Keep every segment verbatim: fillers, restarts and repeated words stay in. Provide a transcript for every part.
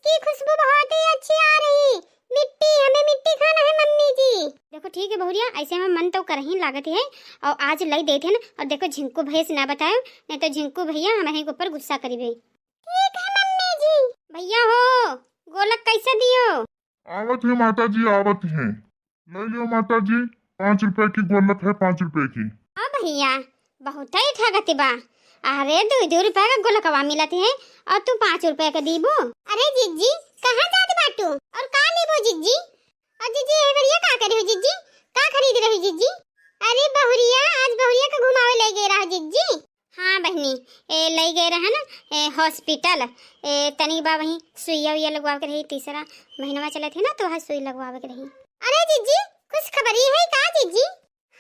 की खुशबू बहुत ही अच्छी आ रही। मिट्टी, हमें मिट्टी खाना है मम्मी जी। देखो ठीक है बहुरिया, ऐसे में मन तो करही लागत है, और आज लई देत है ना। और देखो झिंकू भैया से ना बतायो, नहीं तो झिंकू भैया हमरे के ऊपर गुस्सा करिबे। ठीक है मम्मी जी। भैया हो, गोलक कैसे दियो? आवत है माता जी, आवत है। ले लियो माता जी, पाँच रुपए की गोलक है, पाँच रुपए की। हाँ भैया, बहुत ही ठगत बा। अरे, दो दो रुपए का गोलकवा मिलत है और तू पाँच रुपए का दीबू? अरे जिज्जी, कहाँ जात बाटू और का लेबो जिज्जी? और जिज्जी, ये बढ़िया का करे हो जिज्जी? का खरीद रही जिज्जी? अरे बहुरिया, आज बहुरिया का घुमावे ले गए रहा जिज्जी। हाँ बहिनी, ए, लई गए रहे ना, ए, हॉस्पिटल। ए, तनी बा वहीं सुइया उइया लगवावे के रही, तीसरा महीनवा चलत है ना, तो वहाँ सुई लगवावे के रही। अरे जिज्जी, खुशखबरी है का जिज्जी?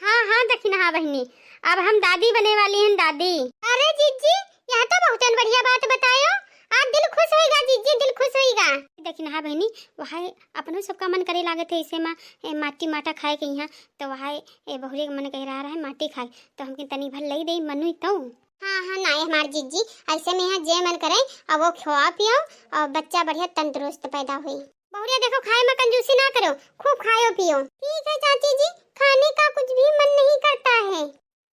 हाँ, हाँ, दखिनहा बहिनी, अब हम दादी बने वाली हैं, दादी। अरे जिज्जी, यह तो बहुत बढ़िया बात बतायो। आज दिल खुश होइगा जिज्जी, दिल खुश होइगा। दखिनहा बहिनी, वहाँ अपनो सबका मन करे लागत है, इसे मा-, ए, माटी माटा खाए के यहाँ, तो वहाँ ए बहुरे के मन कह रहा है माटी खाए, तो हमके तनी भर लई दे मनुई तो। हाँ, हाँ, नाई हमार जिज्जी, ऐसे में यहाँ जे मन करे, अब वो खवा पियो और बच्चा बढ़िया तंदुरुस्त पैदा हुई। बहुरिया देखो, खाए में कंजूसी ना करो, खूब खायो पियो। ठीक है चाची जी, खाने का कुछ भी मन नहीं करता है।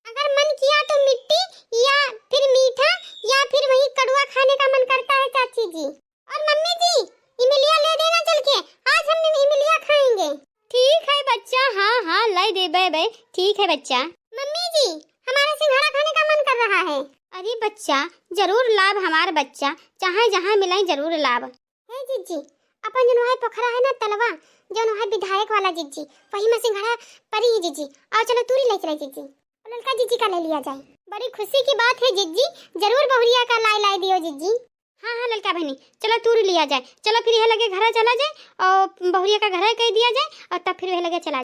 अगर मन किया तो मिट्टी या फिर मीठा या फिर वही कड़ुआ खाने का मन करता है चाची जी। और मम्मी जी, इमलिया ले देना चल के, आज हम इम-, इमलिया खाएंगे। ठीक है बच्चा, हाँ, हाँ, लाई देबे बे, ठीक है बच्चा। मम्मी जी, हमारा सिंघाड़ा खाने का मन कर रहा है। अरे बच्चा, जरूर लाब हमार बच्चा, चाहे जहाँ मिलाई जरूर लाब। हे जिज्जी, अपन जौन वहाँ पोखरा है ना तलवा, जौन वहाँ विधायक वाला जिज्जी, वही में सिंघाड़ा परी है जिज्जी। आओ चलो तूरी ले चले जिज्जी, और ललका जिज्जी का ले लिया जाए। बड़ी खुशी की बात है जिज्जी, जरूर बहुरिया का लाई लाई दियो जिज्जी। हाँ, हाँ, ललका बहिनी, चलो तूरी लिया जाए, चलो फिर यह लगे घरा चला जाए और बहुरिया का घरा कह दिया जाए और तब फिर वह लगे चला